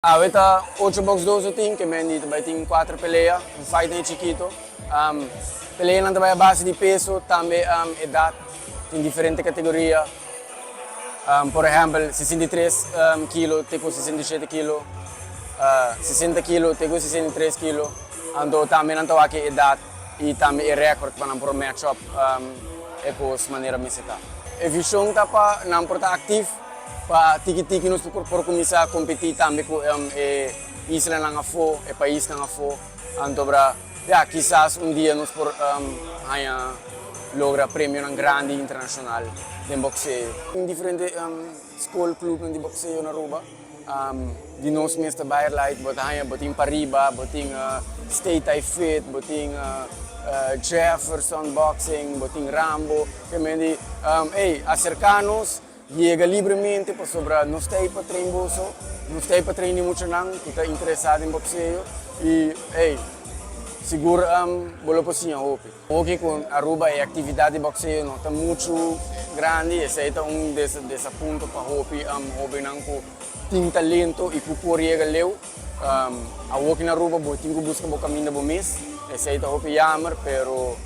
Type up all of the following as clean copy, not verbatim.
Awe ta 8 box 2 tin, ke men di bai tin 4 pelea, un fight night chikito. Pelea nan bai a base di peso, tambe edad, tin diferente categoria. Por ehempel, 63 kilo te cu 67 kilo, 60 kilo te cu 63 kilo. Anto tambe nan ta wak e edad y tambe e record pa nan por match up e cos manera mester ta. E vision ta pa nan por ta actief, pa tiki tiki nos por cuminsa competi tambe cu e isla nan afo, e pais nan afo. Anto bra, ja, kisas un dia nos por haya logra premio nan grandi internacional den boxeo. Tin diferente school, club di boxeo na Aruba. Di nos mes ta Bayerlight, bo ta haya bo tin Pariba, bo tin State Thai Fit, bo tin Jefferson Boxing, bo tin Rambo. Ke men di, hey, acerca nos, yega libremente pasobra nos ta pa train boso, nos ta pa train mucho nan cu ta interesa den boxeo y, hey, sigur bo lo por siña hopi. Aki cu Aruba e actividad di boxeo no ta mucho grandi, esey ta un desapunto pa hopi hobennan cu tin talento y cu por yega leu. Aki na Aruba bo tin cu busca bo caminda bo mes, esey ta hopi jammer, pero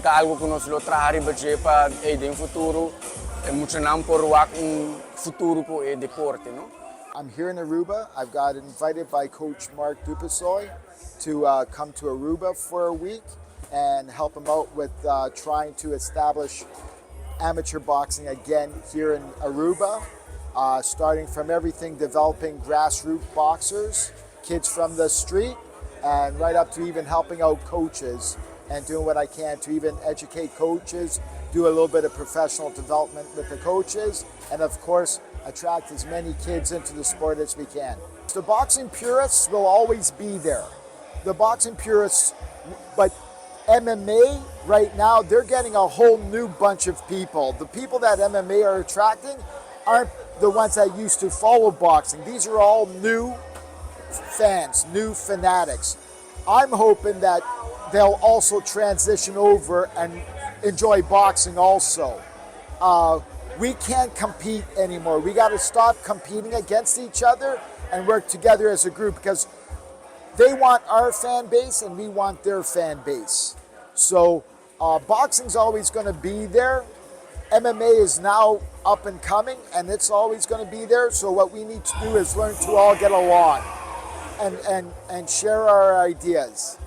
ta algo cu nos lo traha riba pa, hey, den futuro e muchanan por wak un futuro cu e deporte, no? I'm here in Aruba. I've got invited by Coach Mark Dupusoy to come to Aruba for a week and help him out with trying to establish amateur boxing again here in Aruba, starting from everything, developing grassroots boxers, kids from the street, and right up to even helping out coaches and doing what I can to even educate coaches, do a little bit of professional development with the coaches, and of course, attract as many kids into the sport as we can. The boxing purists will always be there. The boxing purists, but MMA right now, they're getting a whole new bunch of people. The people that MMA are attracting aren't the ones that used to follow boxing. These are all new fans, new fanatics. I'm hoping that they'll also transition over and enjoy boxing also. We can't compete anymore. We got to stop competing against each other and work together as a group because they want our fan base and we want their fan base. So boxing's always going to be there. MMA is now up and coming and it's always going to be there. So what we need to do is learn to all get along and share our ideas.